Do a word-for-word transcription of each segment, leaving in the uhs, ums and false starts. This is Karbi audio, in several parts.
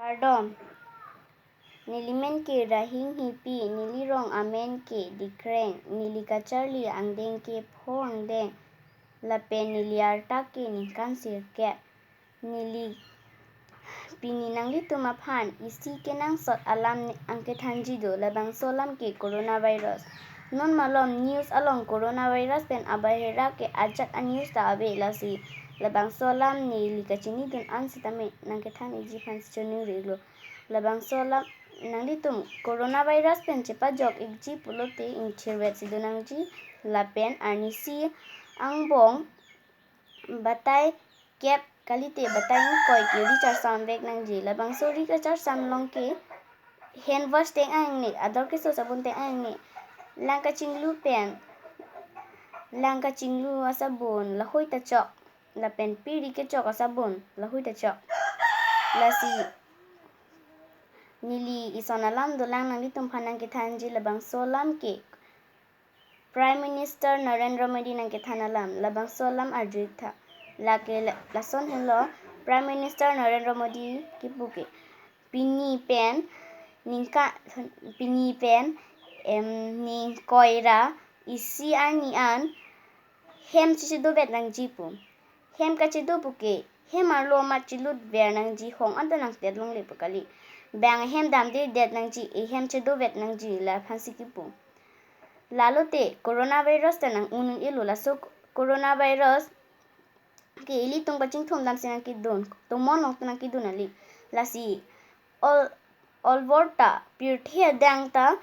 Kardom. Neli men ke Rahing Hipi, neli rong amen ke Dikreng, neli kacharli angdeng ke Pho Angdeng, lapen neli arta ke ningkan sirkep. Neli pini nanglitum aphan isi kenangsot alam nangkethanji do, labangso alam ke coronavirus. Non malom news along coronavirus pen abahera ke ajat a-news ta ave, lasi labangso alam neli kachinidun an sitame nangkethan-ikji aphan choningri-iklo. Labangso alam nanglitum coronavirus pen chepajok-ikji pulote ingthirvet si do nangji, lapen arnisi angbong batai kep kalite batai ingkoi ke ri charsam vek nangji. Labangso ri kacharsam along ke hand wash teng angne, ador keso sabun teng angne, lang kachinglu pen, lang kachinglu asabun lahoi ta chok, lapen pe ri kechok asabun lahoi ta chok. Lasi neli ison alam dolang nanglitum aphan nangkethanji, labangso alam ke Prime Minister Narendra Modi nangkethan alam, labangso alam arju-ik tha. Lake la-, lason helo Prime Minister Narendra Modi kipu ke, pini pen ningka, pini pen, em, ningkoi ra isi arni an hem chechedovet nangji pu. Hem kachedo puke, hem arlo amat chelutver nangji, hong anta nangtet longle pu kali. Bang hem damdedet nangji, e hem chedovet nangji, laphansi kipu. Lalote coronavirus ta nang-un-un-elo, laso coronavirus ke ilitum kachingthum damsi nangkedun, tomon long ta nangkedun kali. Lasi all, all world ta, pirthe adang ta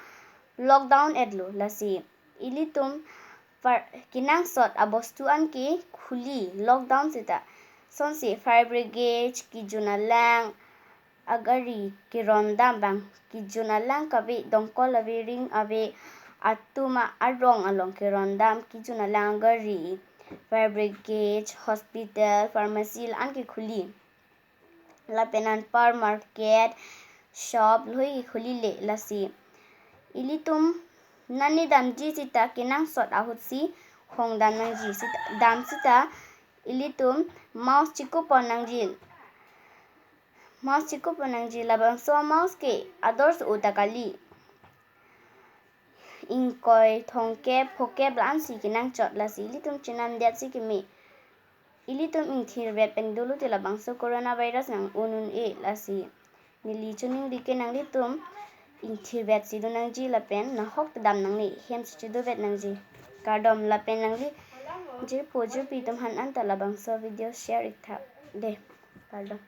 lockdown etlo. Lasi ilitum par-, kenangsot abostu an ke khuli, lockdown seta. Sonsi fire brigade, kejun alang agari kerondam, bang kejun alang kave, dongkol ave, ring ave, atum a-, arong along kerondam, kejun alang agari, fire brigade, hospital, pharmacy la-an ke khuli. Lapen anpar market, shop, lahoi ke khulile. Lasi ilitum nani damji seta kenangsot ahutsi hong dam nangji seta, dam seta ilitum mask chikupon nangji. Mask chikupon nangji, labangso mask ke ador so-o ta kali. Ingkoi, thomkep, phokep la-ansi kenangchot, lasi ilitum chenamdetsi keme. Ilitum ingthirvet pen dolote labangso coronavirus nang-un-un-e, lasi neli choningri ke nanglitum ingthirvet si do nangji lapen nahok ta dam nangne, hem chechedovet nangji. Kardom, lapen nangli jirpo jirpi atum aphan anta labangso video share-ik tha. De, kardom.